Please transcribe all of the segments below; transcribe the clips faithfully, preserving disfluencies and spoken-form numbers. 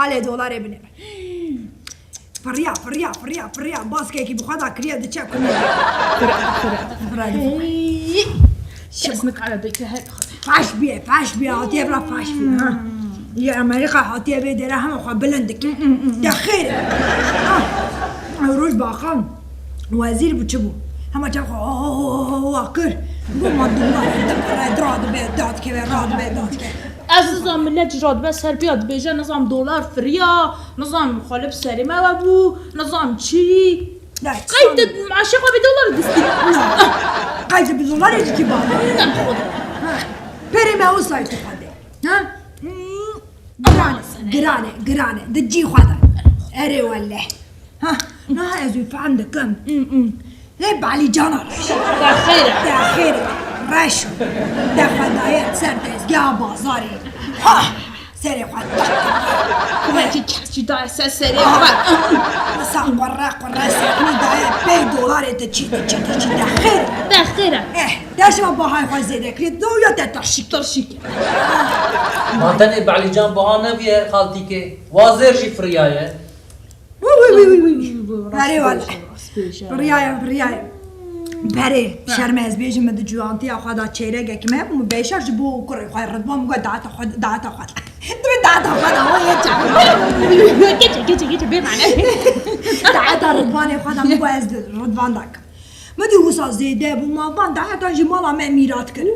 Alê dolarê binêre. Firiya, firiya, firiya, firiya. Baskekî bi xwe da kiriye diçe kunê. Fira, fira. Fira. Kes nikare bike her xwe. Faş biye, faş biye. Hatiye bira faş biye. Ha. Yê Amerîka hatiye vê dere hema xwe bilind dike. Te xêr e. Ha. Roj baxan. Wezîr bû çi bû? Hema çav xwe ho ho ho ho ho kir. Bû ma dolar. Dikire, radibe, dadikeve, radibe, dadikeve. Ez nizam millet jî radibe ser piya dibêje, nizam dolar firiya, nizam xwe li bi serê me we bû, nizam çi. Qey tu maşê xwe bi dolar distî. Qey tu bi dolarê dikî bana. Perê me wisa tu xwe de. Ha? Giran e, giran e, giran e. Di cî xwe de. Erê wele. Ha, niha ez wî fehm dikim. Lê Belî cana reş. Te xêr e. Te xêr e. Reş o. Te xwe daye ser dezgeha bazarê. Ha! Serê xwe tak. Kuvekî kes jî daye ser serê xwe. Wisa qurre qurre serî daye pey dolarê te çî te çî te çî te xêr e. Te xêr e. Eh, te şima bahayê xwe zêde kirî, do ya te tirşîk. Tirşîk. Ma tenê Belîcan buha nebiye xaltîkê. Wazêr jî firiyaye. Wî, wî, wî, wî, wî. Erê wele. Firiyayim, firiyayim. Berê, şerme ez bêjim, min di ciwantiya xwe da çêregekî me bû, min bêşer ji bo kurê xwe Ridvan min got, daeta xwe, daeta xwe. Divê daeta xwe da, o yê çawa? Geçe, geçe, geçe, bê mane. Daeta Ridvanê xwe da, min got, ez di Ridvan da kim. Min dî wisa zêde bû, ma van daetan ji mala me mîrat kir.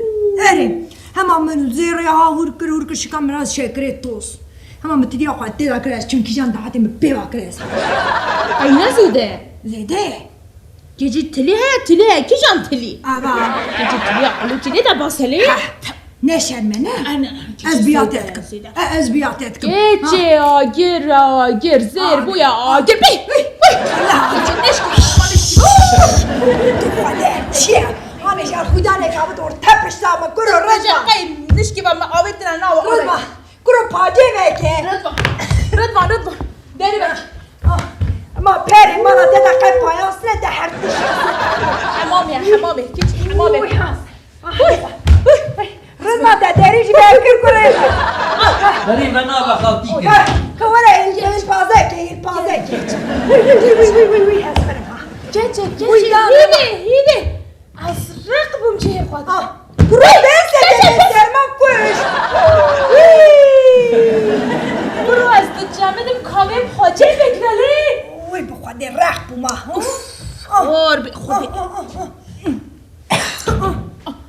Erê, hema min zêrê ha hûr kir, hûr kir, şika min re şekerê toz. Hema min tidiya xwe tê da kir, ez çim kîjan daetê min pê va kir ez. Qey ne zêde? Zêde ye. Kê jî tilî heye, tilî heye, kîjan tilî? Ava. Kê jî tilî ya qulûçî nê de baselê? Ha, ne şerme ne? Ana, Ez biya te dikim. E, ez biya te dikim. Keçê agir agir, zêr bûye agir. Bî, bî, bî. Allah, agir, neşke. Tu xwedê çi ye? Hanê ji xudanê ka bidor te pişta me, kuro Ridvan. Qey nişkî va me avêtine nawe. Ridvan, kuro pacê veke. Ridvan, Ridvan, Ridvan. Derî veke. Ah, ma perê mala te de qey payas ne de her tişt. Hemamê, hemamê, kiç, hemamê. Uy, ha. Uy, uy, uy. Rizma te derî jî vekir kurê. Berî me nava xaltî kir. Ka were îlpaze ke, îlpaze ke. Uy, uy, uy, uy, uy, uy, ez birim ha. Keçe, keçe, Uy, ya. Hîvê, hîvê. Ez req bûm cihê xwe de. Ah.